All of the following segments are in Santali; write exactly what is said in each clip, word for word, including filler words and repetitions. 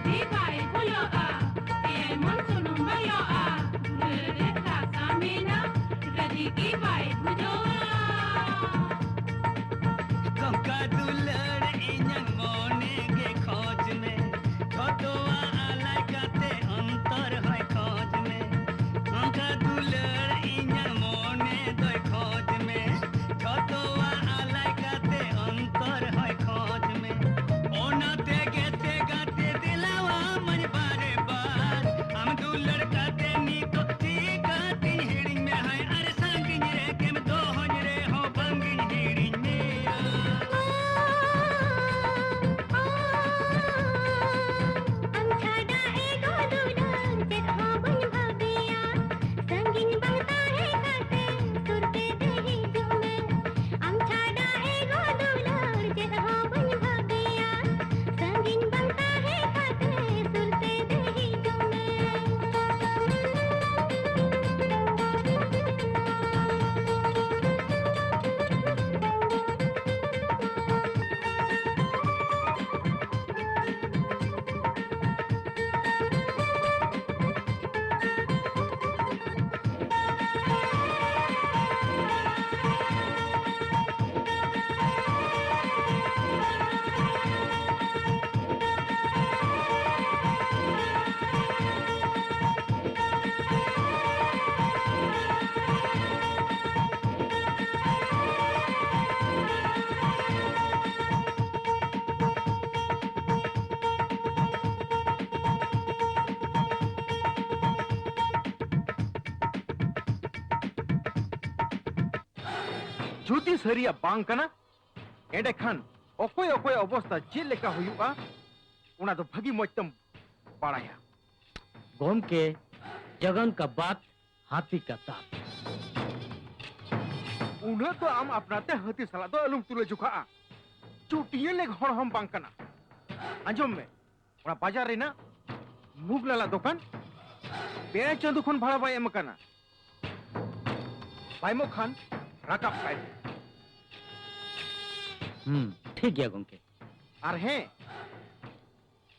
ᱛᱤ ᱵᱟᱭ ᱵᱚᱞᱚᱜᱼᱟ, ᱮᱢᱚᱱ ᱥᱩᱱᱩᱢ ᱵᱚᱞᱚᱜᱼᱟ, ᱫᱩᱞᱟᱹᱲ ᱨᱮ ᱠᱷᱟᱥᱟ ᱢᱮᱱᱟᱜ, ᱜᱟᱹᱰᱤ ᱜᱮ ᱵᱟᱭ ᱵᱩᱡᱷᱟᱹᱣᱟ᱾ ᱚᱱᱠᱟ ᱫᱩᱞᱟᱹᱲ ᱤᱧᱟᱹᱜ ᱢᱚᱱᱮ ᱜᱮ ᱠᱷᱚᱡᱽ ᱢᱮ, ᱡᱷᱚᱛᱚᱣᱟᱜ ᱟᱞᱟᱭ ᱠᱟᱛᱮ ᱚᱱᱛᱚᱨ ᱦᱚᱸᱭ ᱠᱷᱚᱡᱽ ᱢᱮ᱾ ᱚᱱᱠᱟ ᱫᱩᱞᱟᱹᱲ ᱤᱧᱟᱹᱜ ᱢᱚᱱᱮ ᱫᱚᱭ ᱠᱷᱚᱡᱽ ᱢᱮ, ᱡᱷᱚᱛᱚᱣᱟᱜ ᱟᱞᱟᱭ ᱠᱟᱛᱮ ᱚᱱᱛᱚᱨ ᱦᱚᱸᱭ ᱠᱷᱚᱡᱽ ᱢᱮ᱾ ᱚᱱᱟ ᱛᱮᱜᱮ ᱛᱮ ᱜᱟᱛᱮ ᱫᱮᱞᱟᱣᱟ ᱢᱟᱹᱧ ᱵᱟᱨᱮ ᱵᱟᱨ᱾ ᱟᱢ ᱫᱩᱞᱟᱹᱲ ᱠᱟᱛᱮ ᱱᱤᱛᱚᱜ ᱪᱤᱠᱟᱹᱛᱤᱧ ᱦᱤᱲᱤᱧ ᱢᱮ ᱦᱟᱭ, ᱟᱨ ᱥᱟᱺᱜᱤᱧ ᱨᱮᱜᱮᱢ ᱫᱚᱦᱚᱧ ᱨᱮᱦᱚᱸ ᱵᱟᱝᱜᱤᱧ ᱦᱤᱲᱤᱧ ᱢᱮᱭᱟ᱾ ᱟᱢ ᱪᱷᱟᱰᱟ ᱮ ᱜᱚ ᱫᱩᱞᱟᱹᱲ ᱪᱮᱫ ᱦᱚᱸ ᱵᱟᱹᱧ ᱵᱷᱟᱹᱵᱤᱭᱟ᱾ ᱥᱟᱺᱜᱤᱧ ᱵᱟᱝ ᱛᱟᱦᱮᱸ ᱠᱟᱛᱮ ᱥᱩᱨ ᱛᱮ ᱫᱮ ᱦᱤᱡᱩᱜ ᱢᱮ᱾ ᱟᱢ ᱪᱷᱟᱰᱟ ᱮ ᱜᱚ ᱫᱩᱞᱟᱹᱲ ᱪᱮᱫ ᱦᱚᱸ ᱵᱟᱹᱧ ᱵᱷᱟᱹᱵᱤᱭᱟ᱾ ᱥᱟᱺᱜᱤᱧ ᱵᱟᱝ ᱛᱟᱦᱮᱸ ᱠᱟᱛᱮ ᱥᱩᱨ ᱛᱮ ᱫᱮ ᱦᱤᱡᱩᱜ ᱢᱮ᱾ ᱡᱩᱫᱤ ᱥᱟᱹᱨᱤᱭᱟᱜ ᱵᱟᱝ ᱠᱟᱱᱟ, ᱮᱸᱰᱮᱠᱷᱟᱱ ᱚᱠᱚᱭ ᱚᱠᱚᱭᱟᱜ ᱚᱵᱚᱥᱛᱟ ᱪᱮᱫ ᱞᱮᱠᱟ ᱦᱩᱭᱩᱜᱼᱟ, ᱚᱱᱟ ᱫᱚ ᱵᱷᱟᱹᱜᱤ ᱢᱚᱡᱽ ᱛᱮᱢ ᱵᱟᱲᱟᱭᱟ᱾ ᱜᱚᱢᱠᱮ, ᱡᱚᱜᱚᱱ ᱠᱟ ᱵᱟᱛ ᱦᱟᱛᱤ ᱠᱟ ᱫᱟᱸᱛ᱾ ᱩᱱᱟᱹᱜ ᱫᱚ ᱟᱢ ᱟᱯᱱᱟᱨ ᱛᱮ ᱦᱟᱹᱛᱤ ᱥᱟᱞᱟᱜ ᱫᱚ ᱟᱞᱚᱢ ᱛᱩᱞᱟᱹ ᱡᱚᱠᱷᱟᱜᱼᱟ᱾ ᱪᱩᱴᱤᱭᱟᱹ ᱞᱮᱠ ᱦᱚᱲ ᱦᱚᱸᱢ ᱵᱟᱝ ᱠᱟᱱᱟ᱾ ᱟᱸᱡᱚᱢ ᱢᱮ, ᱚᱱᱟ ᱵᱟᱡᱟᱨ ᱨᱮᱱᱟᱜ ᱢᱩᱜᱽ ᱞᱟᱞᱟ ᱫᱚᱠᱟᱱ ᱯᱮ ᱪᱟᱸᱫᱚ ᱠᱷᱚᱱ ᱵᱷᱟᱲᱟ ᱵᱟᱭ ᱮᱢ ᱟᱠᱟᱱᱟ᱾ ᱵᱟᱭ ᱮᱢᱚᱜ ᱠᱷᱟᱱ ᱨᱟᱠᱟᱵ ᱠᱟᱭ ᱢᱮ᱾ ᱦᱩᱸ, ᱴᱷᱤᱠ ᱜᱮᱭᱟ ᱜᱚᱝᱠᱮ᱾ ᱟᱨ ᱦᱮᱸ,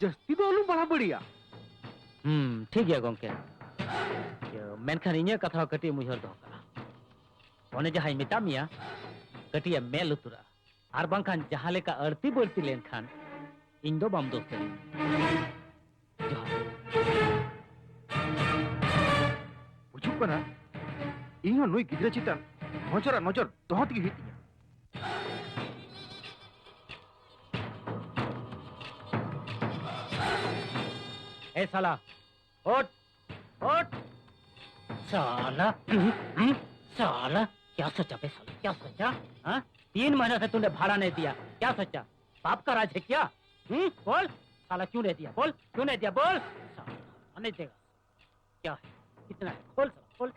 ᱡᱟᱹᱥᱛᱤ ᱫᱚ ᱟᱞᱚᱢ ᱵᱟᱲᱟᱵᱟᱹᱲᱤᱭᱟ᱾ ᱦᱩᱸ, ᱴᱷᱤᱠ ᱜᱮᱭᱟ ᱜᱚᱝᱠᱮ᱾ ᱤᱭᱟᱹ, ᱢᱮᱱᱠᱷᱟᱱ ᱤᱧᱟᱹᱜ ᱠᱟᱛᱷᱟ ᱦᱚᱸ ᱠᱟᱹᱴᱤᱡ ᱮᱢ ᱩᱭᱦᱟᱹᱨ ᱫᱚᱦᱚ ᱠᱟᱜᱼᱟ᱾ ᱚᱱᱮ ᱡᱟᱦᱟᱸᱧ ᱢᱮᱛᱟᱫ ᱢᱮᱭᱟ, ᱠᱟᱹᱴᱤᱡ ᱮᱢ ᱢᱮᱫ ᱞᱩᱛᱩᱨᱟᱜᱼᱟ, ᱟᱨ ᱵᱟᱝᱠᱷᱟᱱ ᱡᱟᱦᱟᱸ ᱞᱮᱠᱟ ᱟᱹᱲᱛᱤ ᱵᱟᱹᱲᱛᱤ ᱞᱮᱱᱠᱷᱟᱱ ᱤᱧ ᱫᱚ ᱵᱟᱢ ᱫᱳᱥ ᱫᱟᱲᱮᱭᱟᱹᱧᱟ᱾ ᱡᱚᱦᱟᱨ᱾ ᱵᱩᱡᱷᱟᱹᱜ ᱠᱟᱱᱟ, ᱤᱧ ᱦᱚᱸ ᱱᱩᱭ ᱜᱤᱫᱽᱨᱟᱹ ᱪᱮᱛᱟᱱ ᱱᱚᱡᱚᱨ ᱟᱨ ᱱᱚᱡᱚᱨ ᱫᱚᱦᱚ ᱛᱮᱜᱮ ᱦᱩᱭᱩᱜ ᱛᱤᱧᱟ᱾ ए साला, उठ, उठ। साला, साला, क्या सोचा बे साला, क्या सोचा? हाँ? तीन महीने से तूने भाड़ा नहीं दिया, क्या सोचा? बाप का राज है क्या? हम्म? बोल, साला क्यों नहीं दिया? बोल, क्यों नहीं दिया? बोल। साला नहीं देगा। क्या है? कितना है? खोल साला, खोल।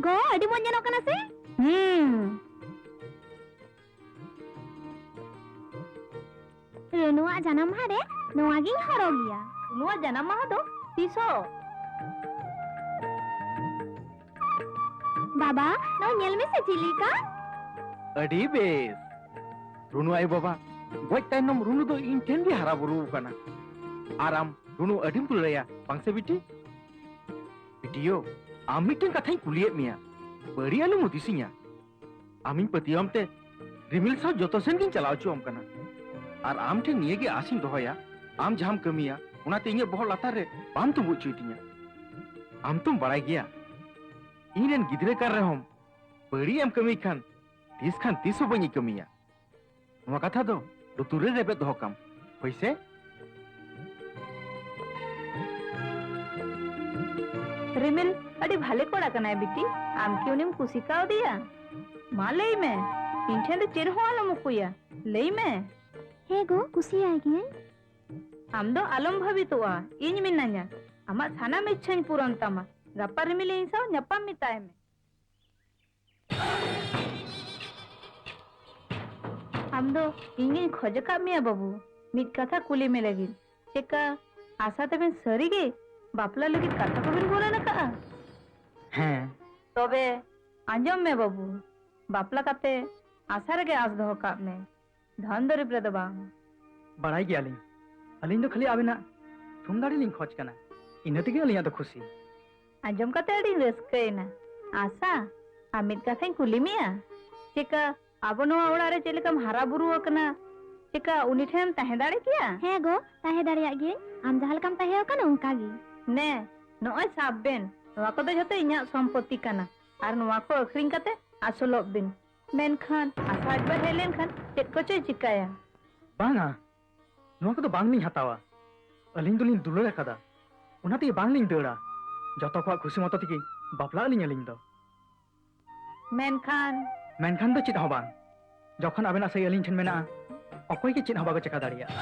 ᱜᱚ, ᱟᱹᱰᱤ ᱢᱚᱡᱽ ᱧᱮᱞᱚᱜ ᱠᱟᱱᱟ ᱥᱮ? ᱦᱩᱸ᱾ ᱨᱩᱱᱩᱣᱟᱜ ᱡᱟᱱᱟᱢ ᱢᱟᱦᱟ ᱨᱮ ᱱᱚᱣᱟ ᱜᱤᱧ ᱦᱚᱨᱚᱜ ᱜᱮᱭᱟ᱾ ᱨᱩᱱᱩᱣᱟᱜ ᱡᱟᱱᱟᱢ ᱢᱟᱦᱟ ᱫᱚ ᱛᱤᱥᱚᱜ? ᱵᱟᱵᱟ, ᱱᱚᱣᱟ ᱧᱮᱞ ᱢᱮᱥᱮ ᱪᱮᱫ ᱞᱮᱠᱟ᱾ ᱟᱹᱰᱤ ᱵᱮᱥ᱾ ᱨᱩᱱᱩ ᱟᱭᱳ ᱵᱟᱵᱟ ᱜᱚᱡ ᱛᱟᱭᱱᱚᱢ ᱨᱩᱱᱩ ᱫᱚ ᱤᱧ ᱴᱷᱮᱱ ᱜᱮ ᱦᱟᱨᱟ ᱵᱩᱨᱩ ᱟᱠᱟᱱᱟ᱾ ᱟᱨ ᱟᱢ ᱨᱩᱱᱩ ᱟᱹᱰᱤᱢ ᱫᱩᱞᱟᱹᱲᱟᱭᱟ, ᱵᱟᱝ ᱥᱮ ᱵᱤᱴᱤ? ᱵᱤᱴᱤᱭᱳ, ᱟᱢ ᱢᱤᱫᱴᱮᱱ ᱠᱟᱛᱷᱟᱧ ᱠᱩᱞᱤᱭᱮᱫ ᱢᱮᱭᱟ, ᱵᱟᱹᱲᱤᱡ ᱟᱞᱚᱢ ᱦᱩᱫᱤᱥᱤᱧᱟ᱾ ᱟᱢᱤᱧ ᱯᱟᱹᱛᱭᱟᱹᱣᱟᱢ ᱛᱮ ᱨᱤᱢᱤᱞ ᱥᱟᱶ ᱡᱚᱛᱚ ᱥᱮᱱ ᱜᱤᱧ ᱪᱟᱞᱟᱣ ᱦᱚᱪᱚᱣᱟᱢ ᱠᱟᱱᱟ᱾ ᱟᱨ ᱟᱢ ᱴᱷᱮᱱ ᱱᱤᱭᱟᱹ ᱜᱮ ᱟᱥᱤᱧ ᱫᱚᱦᱚᱭᱟ, ᱟᱢ ᱡᱟᱦᱟᱸᱢ ᱠᱟᱹᱢᱤᱭᱟ, ᱚᱱᱟᱛᱮ ᱤᱧᱟᱹᱜ ᱵᱚᱦᱚᱜ ᱞᱟᱛᱟᱨ ᱨᱮ ᱵᱟᱢ ᱛᱩᱢᱵᱩ ᱦᱚᱪᱚᱭ ᱛᱤᱧᱟ᱾ ᱟᱢ ᱛᱚᱢ ᱵᱟᱲᱟᱭ ᱜᱮᱭᱟ, ᱤᱧ ᱨᱮᱱ ᱜᱤᱫᱽᱨᱟᱹ ᱠᱟᱱ ᱨᱮᱦᱚᱸᱢ, ᱵᱟᱹᱲᱤᱡ ᱮᱢ ᱠᱟᱹᱢᱤ ᱠᱷᱟᱱ ᱛᱤᱥ ᱠᱷᱟᱱ ᱛᱤᱥ ᱦᱚᱸ ᱵᱟᱹᱧ ᱠᱟᱹᱢᱤᱭᱟ᱾ ᱱᱚᱣᱟ ᱠᱟᱛᱷᱟ ᱫᱚ ᱞᱩᱛᱩᱨ ᱨᱮ ᱨᱮᱵᱮᱫ ᱫᱚᱦᱚ ᱠᱟᱢ, ᱦᱳᱭ ᱥᱮ? ᱨᱤᱢᱤᱞ ᱟᱹᱰᱤ ᱵᱷᱟᱞᱮ ᱠᱚᱲᱟ ᱠᱟᱱᱟᱭ ᱵᱤᱴᱤ, ᱟᱢ ᱠᱤ ᱩᱱᱤᱢ ᱠᱩᱥᱤ ᱠᱟᱣᱫᱮᱭᱟ? ᱢᱟ ᱞᱟᱹᱭ ᱢᱮ, ᱤᱧ ᱴᱷᱮᱱ ᱫᱚ ᱪᱮᱫ ᱦᱚᱸ ᱟᱞᱚᱢ ᱩᱠᱩᱭᱟ, ᱞᱟᱹᱭ ᱢᱮ᱾ ᱦᱮᱸ ᱜᱚ, ᱠᱩᱥᱤᱭᱟᱭ ᱜᱤᱭᱟᱹᱧ᱾ ᱟᱢ ᱫᱚ ᱟᱞᱚᱢ ᱵᱷᱟᱵᱤᱛᱚᱜᱼᱟ, ᱤᱧ ᱢᱤᱱᱟᱹᱧᱟ, ᱟᱢᱟᱜ ᱥᱟᱱᱟᱢ ᱤᱪᱪᱷᱟᱹᱧ ᱯᱩᱨᱚᱱ ᱛᱟᱢᱟ᱾ ᱜᱟᱯᱟ ᱨᱤᱢᱤᱞ ᱤᱧ ᱥᱟᱶ ᱧᱟᱯᱟᱢ ᱢᱮᱛᱟᱭ ᱢᱮ᱾ ᱟᱢ ᱫᱚ ᱤᱧ ᱜᱤᱧ ᱠᱷᱚᱡ ᱟᱠᱟᱫ ᱢᱮᱭᱟ ᱵᱟᱹᱵᱩ᱾ ᱢᱤᱫ ᱠᱟᱛᱷᱟ ᱠᱩᱞᱤ ᱢᱮ ᱞᱟᱹᱜᱤᱫ, ᱪᱮᱠᱟ ᱟᱥᱟ ᱛᱮᱵᱮᱱ ᱥᱟᱹᱨᱤᱜᱮ ᱵᱟᱯᱞᱟ ᱞᱟᱹᱜᱤᱫ ᱠᱟᱛᱷᱟ ᱠᱚᱵᱮᱱ ᱜᱩᱱᱟᱹᱱ ᱟᱠᱟᱫᱼᱟ? ᱦᱮᱸ᱾ ᱛᱚᱵᱮ ᱟᱸᱡᱚᱢ ᱢᱮ ᱵᱟᱹᱵᱩ, ᱵᱟᱯᱞᱟ ᱠᱟᱛᱮ ᱟᱥᱟ ᱨᱮᱜᱮ ᱟᱸᱥ ᱫᱚᱦᱚ ᱠᱟᱜ ᱢᱮ, ᱫᱷᱚᱱ ᱫᱩᱨᱤᱵᱽ ᱨᱮᱫᱚ ᱵᱟᱝ᱾ ᱵᱟᱲᱟᱭ ᱜᱮᱭᱟᱞᱤᱧ, ᱟᱹᱞᱤᱧ ᱫᱚ ᱠᱷᱟᱹᱞᱤ ᱟᱵᱮᱱᱟᱜ ᱛᱷᱩᱢ ᱫᱟᱲᱮ ᱞᱤᱧ ᱠᱷᱚᱡᱽ ᱠᱟᱱᱟ, ᱤᱱᱟᱹ ᱛᱮᱜᱮ ᱟᱹᱞᱤᱧᱟᱜ ᱫᱚ ᱠᱷᱩᱥᱤ᱾ ᱟᱸᱡᱚᱢ ᱠᱟᱛᱮ ᱟᱹᱰᱤᱧ ᱨᱟᱹᱥᱠᱟᱹᱭᱮᱱᱟ᱾ ᱟᱥᱟ, ᱟᱨ ᱢᱤᱫ ᱠᱟᱛᱷᱟᱧ ᱠᱩᱞᱤ ᱢᱮᱭᱟ, ᱪᱮᱠᱟ ᱟᱵᱚ ᱱᱚᱣᱟ ᱚᱲᱟᱜ ᱨᱮ ᱪᱮᱫ ᱞᱮᱠᱟᱢ ᱦᱟᱨᱟ ᱵᱩᱨᱩ ᱟᱠᱟᱱᱟ, ᱪᱮᱠᱟ ᱩᱱᱤ ᱴᱷᱮᱱ ᱛᱟᱦᱮᱸ ᱫᱟᱲᱮ ᱠᱮᱭᱟ? ᱦᱮᱸ ᱜᱚ, ᱛᱟᱦᱮᱸ ᱫᱟᱲᱮᱭᱟᱜ ᱜᱤᱭᱟᱹᱧ᱾ ᱟᱢ ᱡᱟᱦᱟᱸ ᱞᱮᱠᱟᱢ ᱛᱟᱦᱮᱸ ᱟᱠᱟᱱᱟ ᱚᱱᱠᱟ ᱜᱮ᱾ ᱱᱮ, ᱱᱚᱜᱼᱚᱭ ᱥᱟᱵ ᱵᱮᱱ, ᱱᱚᱣᱟ ᱠᱚᱫᱚ ᱡᱷᱚᱛᱚ ᱤᱧᱟᱜ ᱥᱚᱢᱯᱚᱛᱤ ᱠᱟᱱᱟ, ᱟᱨ ᱱᱚᱣᱟ ᱠᱚ ᱟᱹᱠᱷᱨᱤᱧ ᱠᱟᱛᱮ ᱟᱹᱥᱩᱞᱚᱜ ᱵᱤᱱ᱾ ᱢᱮᱱᱠᱷᱟᱱ ᱟᱥᱟ ᱮᱠᱵᱟᱨ ᱦᱮᱡ ᱞᱮᱱᱠᱷᱟᱱ ᱪᱮᱫ ᱠᱚᱪᱚᱭ ᱪᱤᱠᱟᱹᱭᱟ? ᱵᱟᱝᱟ, ᱱᱚᱣᱟ ᱠᱚᱫᱚ ᱵᱟᱝᱞᱤᱧ ᱦᱟᱛᱟᱣᱟ᱾ ᱟᱹᱞᱤᱧ ᱫᱚᱞᱤᱧ ᱫᱩᱞᱟᱹᱲ ᱟᱠᱟᱫᱟ, ᱚᱱᱟ ᱛᱮᱜᱮ ᱵᱟᱝᱞᱤᱧ ᱫᱟᱹᱲᱟ᱾ ᱡᱚᱛᱚ ᱠᱚᱣᱟᱜ ᱠᱷᱩᱥᱤ ᱢᱚᱛᱚ ᱛᱮᱜᱮ ᱵᱟᱯᱞᱟᱜ ᱟᱹᱞᱤᱧ ᱟᱹᱞᱤᱧ ᱫᱚ᱾ ᱢᱮᱱᱠᱷᱟᱱ? ᱢᱮᱱᱠᱷᱟᱱ ᱫᱚ ᱪᱮᱫ ᱦᱚᱸ ᱵᱟᱝ᱾ ᱡᱚᱠᱷᱚᱱ ᱟᱵᱮᱱᱟᱜ ᱥᱟᱹᱭ ᱟᱹᱞᱤᱧ ᱴᱷᱮᱱ ᱢᱮᱱᱟᱜᱼᱟ, ᱚᱠᱚᱭ ᱜᱮ ᱪᱮᱫ ᱦᱚᱸ ᱵᱟᱠᱚ ᱪᱮᱠᱟ ᱫᱟᱲᱮᱭᱟᱜᱼᱟ᱾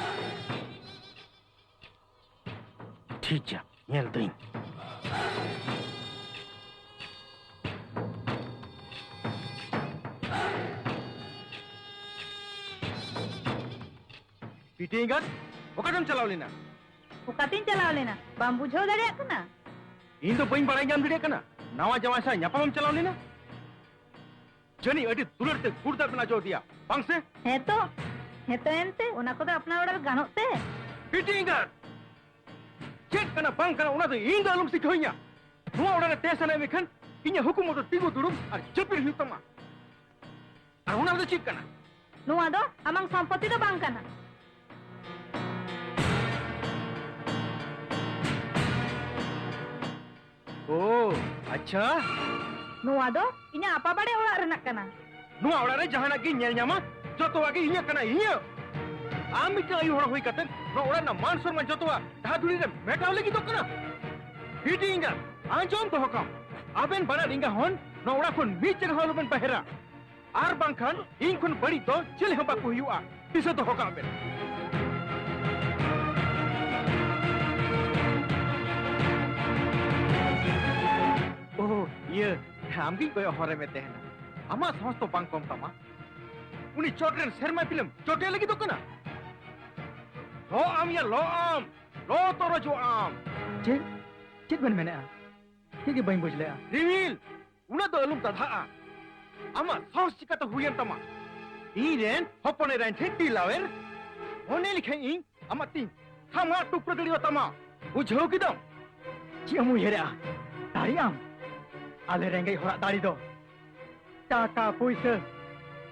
ᱴᱷᱤᱠ ᱜᱮᱭᱟ, ᱧᱮᱞ ᱫᱟᱹᱧ᱾ ᱵᱤᱴᱤ ᱮᱸᱜᱟᱛ, ᱚᱠᱟᱛᱮᱢ ᱪᱟᱞᱟᱣ ᱞᱮᱱᱟ? ᱚᱠᱟᱛᱮᱧ ᱪᱟᱞᱟᱣ ᱞᱮᱱᱟ? ᱵᱟᱢ ᱵᱩᱡᱷᱟᱹᱣ ᱫᱟᱲᱮᱭᱟᱜ ᱠᱟᱱᱟ? ᱤᱧ ᱫᱚ ᱵᱟᱹᱧ ᱵᱟᱲᱟᱭ ᱧᱟᱢ ᱫᱟᱲᱮᱭᱟᱜ ᱠᱟᱱᱟ, ᱱᱟᱣᱟ ᱡᱟᱶᱟᱭ ᱥᱟᱶ ᱧᱟᱯᱟᱢᱮᱢ ᱪᱟᱞᱟᱣ ᱞᱮᱱᱟ? ᱡᱟᱹᱱᱤᱡ ᱟᱹᱰᱤ ᱫᱩᱞᱟᱹᱲ ᱛᱮ ᱜᱩᱲ ᱫᱟᱜ ᱵᱮᱱ ᱟᱡᱚ ᱟᱫᱮᱭᱟ, ᱵᱟᱝ ᱥᱮ? ᱦᱮᱸ ᱛᱚ, ᱦᱮᱸ ᱛᱚ ᱮᱱᱛᱮ, ᱚᱱᱟ ᱠᱚᱫᱚ ᱟᱯᱱᱟᱨ ᱚᱲᱟᱜ ᱨᱮ ᱜᱟᱱᱚᱜ ᱛᱮ? ᱵᱤᱴᱤ ᱮᱸᱜᱟᱛ! ᱪᱮᱫ ᱠᱟᱱᱟ ᱵᱟᱝ ᱠᱟᱱᱟ ᱚᱱᱟ ᱫᱚ ᱤᱧ ᱫᱚ ᱟᱞᱚᱢ ᱥᱤᱠᱷᱟᱹᱣᱤᱧᱟ᱾ ᱱᱚᱣᱟ ᱚᱲᱟᱜ ᱨᱮ ᱛᱟᱦᱮᱸ ᱥᱟᱱᱟᱭᱮᱫ ᱢᱮ ᱠᱷᱟᱱ ᱤᱧᱟᱹᱜ ᱦᱩᱠᱩᱢ ᱢᱚᱛᱚ ᱛᱤᱸᱜᱩ ᱫᱩᱲᱩᱵ ᱟᱨ ᱡᱟᱹᱯᱤᱫ ᱦᱩᱭᱩᱜ ᱛᱟᱢᱟ᱾ ᱟᱨ ᱚᱱᱟ ᱫᱚ ᱪᱮᱫ ᱠᱟᱱᱟ? ᱱᱚᱣᱟ ᱫᱚ ᱟᱢᱟᱝ ᱥᱚᱢᱯᱚᱛᱤ ᱫᱚ ᱵᱟᱝ ᱠᱟᱱᱟ᱾ ᱳ, ᱟᱪᱪᱷᱟ᱾ ᱱᱚᱣᱟ ᱫᱚ ᱤᱧᱟᱹᱜ ᱟᱯᱟ ᱵᱟᱲᱮ ᱚᱲᱟᱜ ᱨᱮᱱᱟᱜ ᱠᱟᱱᱟ᱾ ᱱᱚᱣᱟ ᱚᱲᱟᱜ ᱨᱮ ᱡᱟᱦᱟᱱᱟᱜ ᱜᱤᱧ ᱧᱮᱞ ᱧᱟᱢᱟ, ᱡᱚᱛᱚᱣᱟᱜ ᱜᱮ ᱤᱧᱟᱹᱜ ᱠᱟᱱᱟ, ᱤᱧᱟᱹᱜ᱾ ᱟᱢ ᱢᱤᱫᱴᱟᱝ ᱟᱭᱳ ᱦᱚᱲ ᱦᱩᱭ ᱠᱟᱛᱮ ᱱᱚᱣᱟ ᱚᱲᱟᱜ ᱨᱮᱱᱟᱜ ᱢᱟᱱ ᱥᱚᱱᱢᱟᱱ ᱡᱚᱛᱚᱣᱟᱜ ᱫᱷᱟᱫᱩᱲᱤ ᱨᱮ ᱢᱮᱴᱟᱣ ᱞᱟᱹᱜᱤᱫᱚᱜ ᱠᱟᱱᱟ? ᱵᱤᱴᱤ ᱮᱸᱜᱟᱛ, ᱟᱸᱡᱚᱢ ᱫᱚᱦᱚ ᱠᱟᱢ, ᱟᱵᱮᱱ ᱵᱟᱱᱟᱨ ᱮᱸᱜᱟ ᱦᱚᱱ ᱱᱚᱣᱟ ᱚᱲᱟᱜ ᱠᱷᱚᱱ ᱢᱤᱫ ᱡᱟᱭᱜᱟ ᱦᱚᱸ ᱟᱞᱚᱵᱮᱱ ᱵᱟᱦᱮᱨᱟ᱾ ᱟᱨ ᱵᱟᱝᱠᱷᱟᱱ ᱤᱧ ᱠᱷᱚᱱ ᱵᱟᱹᱲᱤᱡ ᱫᱚ ᱪᱮᱞᱮ ᱦᱚᱸ ᱵᱟᱠᱚ ᱦᱩᱭᱩᱜᱼᱟ, ᱫᱤᱥᱟᱹ ᱫᱚᱦᱚ ᱠᱟᱜ ᱵᱮᱱ᱾ ᱳᱦ, ᱤᱭᱟᱹ, ᱟᱢᱜᱤᱧ ᱠᱚᱭᱚᱜ ᱦᱚᱨ ᱨᱮ ᱢᱮ ᱛᱟᱦᱮᱱᱟ᱾ ᱟᱢᱟᱜ ᱥᱟᱦᱚᱥ ᱫᱚ ᱵᱟᱝ ᱠᱚᱢ ᱛᱟᱢᱟ᱾ ᱩᱱᱤ ᱪᱚᱴ ᱨᱮᱱ ᱥᱮᱨᱢᱟ ᱤᱯᱤᱞᱮᱢ ᱪᱚᱴᱮ ᱞᱟᱹᱜᱤᱫᱚᱜ ᱠᱟᱱᱟ? ᱞᱚ ᱟᱢ ᱭᱟ, ᱞᱚ ᱟᱢ, ᱞᱚ ᱛᱚᱨᱚᱡᱚᱜ ᱟᱢ᱾ ᱪᱮᱫ? ᱪᱮᱫ ᱵᱮᱱ ᱢᱮᱱᱮᱜᱼᱟ? ᱪᱮᱫ ᱜᱮ ᱵᱟᱹᱧ ᱵᱩᱡᱽ ᱞᱮᱜᱼᱟ᱾ ᱨᱤᱢᱤᱞ, ᱩᱱᱟᱹᱜ ᱫᱚ ᱟᱞᱚᱢ ᱫᱟᱫᱷᱟᱜᱼᱟ᱾ ᱟᱢᱟᱜ ᱥᱟᱦᱚᱥ ᱪᱤᱠᱟᱹᱛᱮ ᱦᱩᱭᱮᱱ ᱛᱟᱢᱟ? ᱤᱧ ᱨᱮᱱ ᱦᱚᱯᱚᱱ ᱮᱨᱟᱧ ᱴᱷᱮᱱ ᱛᱤ ᱞᱟᱣᱮᱨ? ᱢᱚᱱᱮ ᱞᱮᱠᱷᱟᱱ ᱤᱧ ᱟᱢᱟᱜ ᱛᱤᱧ ᱥᱟᱢᱟᱜ ᱴᱩᱠᱨᱟᱹ ᱫᱟᱲᱮᱭᱟᱛᱟᱢᱟ᱾ ᱵᱩᱡᱷᱟᱹᱣ ᱠᱮᱫᱟᱢ? ᱪᱮᱫ ᱮᱢ ᱩᱭᱦᱟᱹᱨᱮᱜᱼᱟ? ᱫᱟᱲᱮᱭᱟᱜ ᱟᱢ? ᱟᱞᱮ ᱨᱮᱸᱜᱮᱡ ᱦᱚᱲᱟᱜ ᱫᱟᱲᱮ ᱫᱚ ᱴᱟᱠᱟ ᱯᱩᱭᱥᱟᱹ,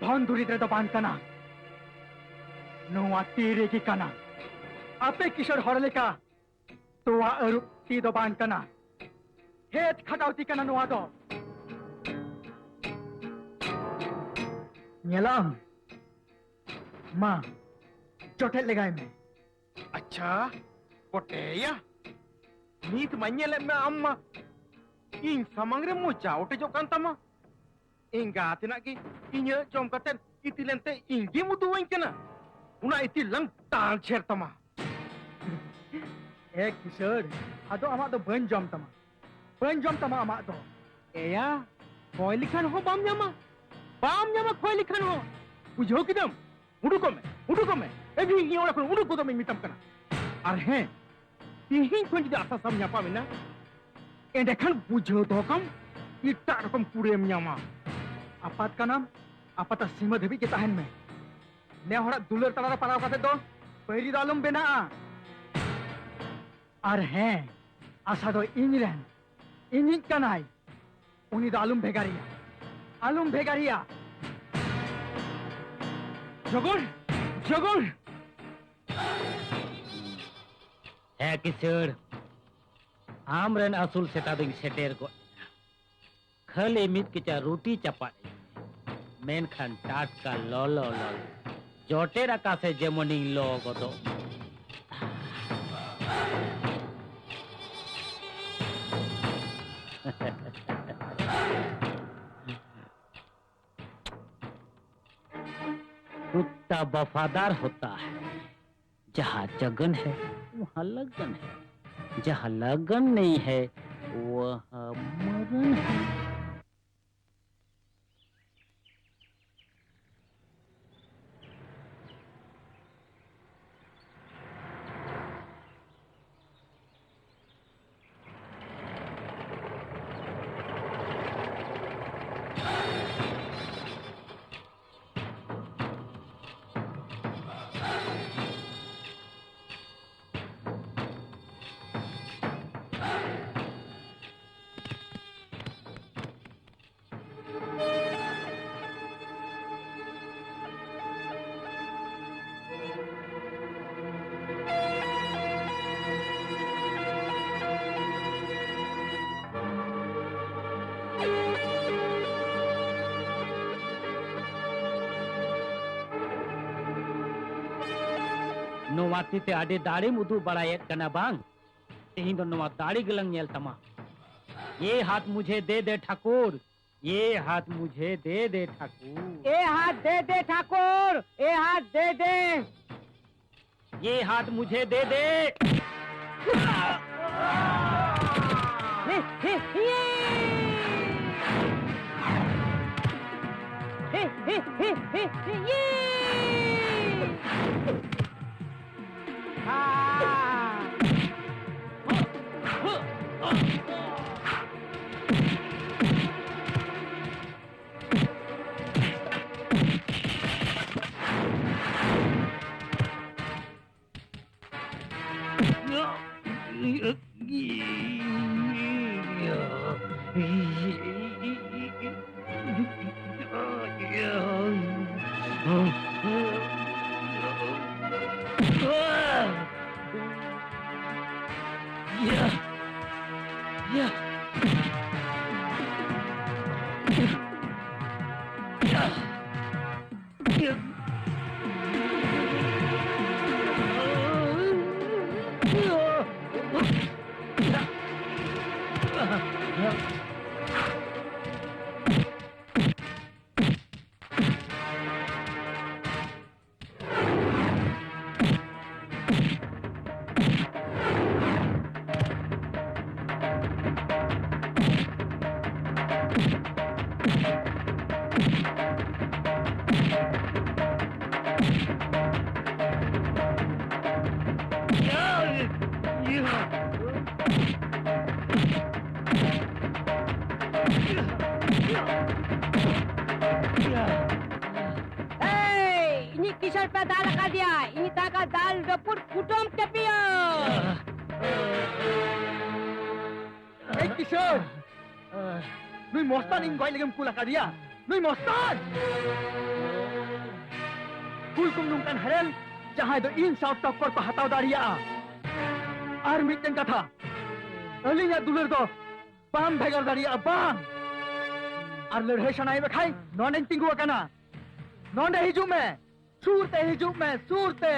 ᱫᱷᱚᱱ ᱫᱩᱨᱤᱵᱽ ᱨᱮᱫᱚ ᱵᱟᱝ ᱠᱟᱱᱟ᱾ ᱱᱚᱣᱟ ᱛᱤ ᱨᱮᱜᱮ ᱠᱟᱱᱟ᱾ ᱟᱯᱮ ᱠᱤᱥᱟᱹᱬ ᱦᱚᱲ ᱞᱮᱠᱟ ᱛᱚᱣᱟ ᱟᱹᱨᱩᱵ ᱛᱤ ᱫᱚ ᱵᱟᱝ ᱠᱟᱱᱟ, ᱠᱷᱮᱛ ᱠᱷᱟᱴᱟᱣ ᱛᱤ ᱠᱟᱱᱟ ᱱᱚᱣᱟ ᱫᱚ᱾ ᱧᱮᱞᱟᱢ, ᱢᱟ, ᱡᱚᱴᱮᱫ ᱞᱮᱜᱟᱭ ᱢᱮ᱾ ᱟᱪᱪᱷᱟ, ᱠᱚᱴᱮᱭᱟ, ᱱᱤᱛ ᱢᱟ ᱧᱮᱞᱮᱫ ᱢᱮ ᱟᱢ ᱢᱟ ᱤᱧ ᱥᱟᱢᱟᱝ ᱨᱮ ᱢᱚᱪᱟ ᱚᱴᱮᱡᱚᱜ ᱠᱟᱱ ᱛᱟᱢᱟ᱾ ᱮᱸᱜᱟᱛ ᱛᱮᱱᱟᱜ ᱜᱮ ᱤᱧᱟᱹᱜ ᱡᱚᱢ ᱠᱟᱛᱮ ᱤᱛᱤᱞ ᱮᱱᱛᱮ ᱤᱧ ᱜᱮᱢ ᱩᱫᱩᱜ ᱟᱹᱧ ᱠᱟᱱᱟ᱾ ᱚᱱᱟ ᱤᱛᱤᱞ ᱞᱟᱝ ᱛᱟᱞ ᱪᱷᱮᱨ ᱛᱟᱢᱟ᱾ ᱮ ᱠᱤᱥᱟᱹᱲ, ᱟᱫᱚ ᱟᱢᱟᱜ ᱫᱚ ᱵᱟᱹᱧ ᱡᱚᱢ ᱛᱟᱢᱟ, ᱵᱟᱹᱧ ᱡᱚᱢ ᱛᱟᱢᱟ ᱟᱢᱟᱜ ᱫᱚ᱾ ᱮᱭᱟ, ᱠᱚᱭ ᱞᱮᱠᱷᱟᱱ ᱦᱚᱸ ᱵᱟᱢ ᱧᱟᱢᱟ, ᱵᱟᱢ ᱧᱟᱢᱟ ᱠᱚᱭ ᱞᱮᱠᱷᱟᱱ ᱦᱚᱸ᱾ ᱵᱩᱡᱷᱟᱹᱣ ᱠᱮᱫᱟᱢ? ᱩᱰᱩᱠᱚᱜ ᱢᱮ, ᱩᱰᱩᱠᱚᱜ ᱢᱮ, ᱮᱵᱷᱤ ᱤᱧ ᱚᱲᱟᱜ ᱠᱷᱚᱱ ᱩᱰᱩᱠ ᱜᱚᱫᱚᱜ ᱢᱮᱧ ᱢᱮᱛᱟᱢ ᱠᱟᱱᱟ᱾ ᱟᱨ ᱦᱮᱸ, ᱛᱤᱦᱤᱧ ᱠᱷᱚᱱ ᱡᱩᱫᱤ ᱟᱥᱟ ᱥᱟᱢ ᱧᱟᱯᱟᱢ ᱮᱱᱟ, ᱮᱸᱰᱮᱠᱷᱟᱱ ᱵᱩᱡᱷᱟᱹᱣ ᱫᱚᱦᱚ ᱠᱟᱢ, ᱮᱴᱟᱜ ᱨᱚᱠᱚᱢ ᱠᱩᱲᱟᱹᱭᱮᱢ ᱧᱟᱢᱟ᱾ ᱟᱯᱟᱛ ᱠᱟᱱᱟᱢ, ᱟᱯᱟᱛᱟᱜ ᱥᱤᱢᱟᱹ ᱫᱷᱟᱹᱵᱤᱡ ᱜᱮ ᱛᱟᱦᱮᱱ ᱢᱮ᱾ ᱱᱮ ᱦᱚᱲᱟᱜ ᱫᱩᱞᱟᱹᱲ ᱛᱟᱞᱟᱨᱮ ᱯᱟᱲᱟᱣ ᱠᱟᱛᱮ ᱫᱚ ᱵᱟᱹᱭᱨᱤ ᱫᱚ ᱟᱞᱚᱢ ᱵᱮᱱᱟᱜᱼᱟ᱾ ᱟᱨ ᱦᱮᱸ, ᱟᱥᱟ ᱫᱚ ᱤᱧ ᱨᱮᱱ, ᱤᱧᱤᱡ ᱠᱟᱱᱟᱭ᱾ ᱩᱱᱤ ᱫᱚ ᱟᱞᱚᱢ ᱵᱷᱮᱜᱟᱨᱮᱭᱟ, ᱟᱞᱚᱢ ᱵᱷᱮᱜᱟᱨᱮᱭᱟ᱾ ᱡᱚᱜᱚᱱ, ᱡᱚᱜᱚᱱ! ᱦᱮᱸ ᱠᱤᱥᱟᱹᱲ, ᱟᱢ ᱨᱮᱱ ᱟᱹᱥᱩᱞ ᱥᱮᱛᱟ ᱫᱚᱧ ᱥᱮᱴᱮᱨ ᱜᱚᱫ ᱮᱱᱟ᱾ ᱠᱷᱟᱹᱞᱤ ᱢᱤᱫ ᱠᱮᱪᱟ ᱨᱩᱴᱤ ᱪᱟᱯᱟᱫ ᱟᱹᱧ ᱢᱮ, ᱢᱮᱱᱠᱷᱟᱱ ᱴᱟᱴᱠᱟ ᱞᱚᱞᱚ ᱞᱚᱞᱚ ᱡᱚᱴᱮᱫ ᱟᱠᱟ ᱥᱮ ᱡᱮᱢᱚᱱᱤᱧ ᱞᱚ ᱜᱚᱫᱚᱜ ᱢᱟ᱾ कुत्ता वफादार होता है, जहाँ जगन है, वहाँ लगन है, जहाँ लगन नहीं है, वहाँ मरण है। ᱱᱚᱣᱟ ᱛᱤ ᱛᱮ ᱟᱹᱰᱤ ᱫᱟᱲᱮᱢ ᱩᱫᱩᱜ ᱵᱟᱲᱟᱭᱮᱫ ᱠᱟᱱᱟ ᱵᱟᱝ? ᱛᱮᱦᱮᱧ ᱫᱚ ᱱᱚᱣᱟ ᱫᱟᱲᱮ ᱜᱮᱞᱟᱝ ᱧᱮᱞ ᱛᱟᱢᱟ᱾ ᱭᱮ ᱦᱟᱛ ᱢᱩᱡᱷᱮ ᱫᱮ ᱫᱮ ᱴᱷᱟᱠᱩᱨ, ᱭᱮ ᱦᱟᱛ ᱢᱩᱡᱷᱮ ᱫᱮ ᱫᱮ ᱴᱷᱟᱠᱩᱨ। ए हाथ दे दे ठाकुर, ए हाथ दे दे। ये हाथ मुझे दे दे। हे, हे, हे। हे, हे, हे, हे, हे, ये। हाँ। ᱮᱭ, ᱤᱧᱤᱡ ᱠᱤᱥᱳᱨ ᱯᱮ ᱫᱟᱞ ᱟᱠᱟᱫᱮᱭᱟ, ᱤᱧᱤᱡ ᱛᱟᱠᱟ ᱫᱟᱞ ᱨᱟᱹᱯᱩᱫ ᱠᱩᱴᱟᱹᱢ ᱪᱟᱹᱯᱤᱭᱟᱹ᱾ ᱮᱭ ᱠᱤᱥᱳᱨ, ᱱᱩᱭ ᱢᱚᱥᱛᱟᱱ ᱤᱧ ᱜᱚᱡ ᱞᱟᱹᱜᱤᱫ ᱮᱢ ᱠᱩᱞ ᱟᱠᱟᱫᱮᱭᱟ? ᱱᱩᱭ ᱢᱚᱥᱛᱟᱱ! ᱠᱩᱞ ᱠᱚᱢ ᱱᱚᱝᱠᱟᱱ ᱦᱟᱨᱮᱱ, ᱡᱟᱦᱟᱸᱭ ᱫᱚ ᱤᱧ ᱥᱟᱶ ᱴᱚᱠᱠᱚᱨ ᱠᱚ ᱦᱟᱛᱟᱣ ᱫᱟᱲᱮᱭᱟᱜᱼᱟ᱾ ᱟᱨ ᱢᱤᱫᱴᱮᱱ ᱠᱟᱛᱷᱟ, ᱟᱹᱞᱤᱧᱟᱜ ᱫᱩᱞᱟᱹᱲ ᱫᱚ ᱵᱟᱢ ᱵᱷᱮᱜᱟᱨ ᱫᱟᱲᱮᱭᱟᱜᱼᱟ, ᱵᱟᱝ᱾ ᱟᱨ ᱞᱟᱹᱲᱦᱟᱹᱭ ᱥᱟᱱᱟᱭᱮᱫ ᱢᱮ ᱠᱷᱟᱱ ᱱᱚᱸᱰᱮᱧ ᱛᱤᱸᱜᱩ ᱟᱠᱟᱱᱟ᱾ ᱱᱚᱸᱰᱮ ᱦᱤᱡᱩᱜ ᱢᱮ, ᱥᱩᱨ ᱛᱮ ᱦᱤᱡᱩᱜ ᱢᱮ, ᱥᱩᱨ ᱛᱮ᱾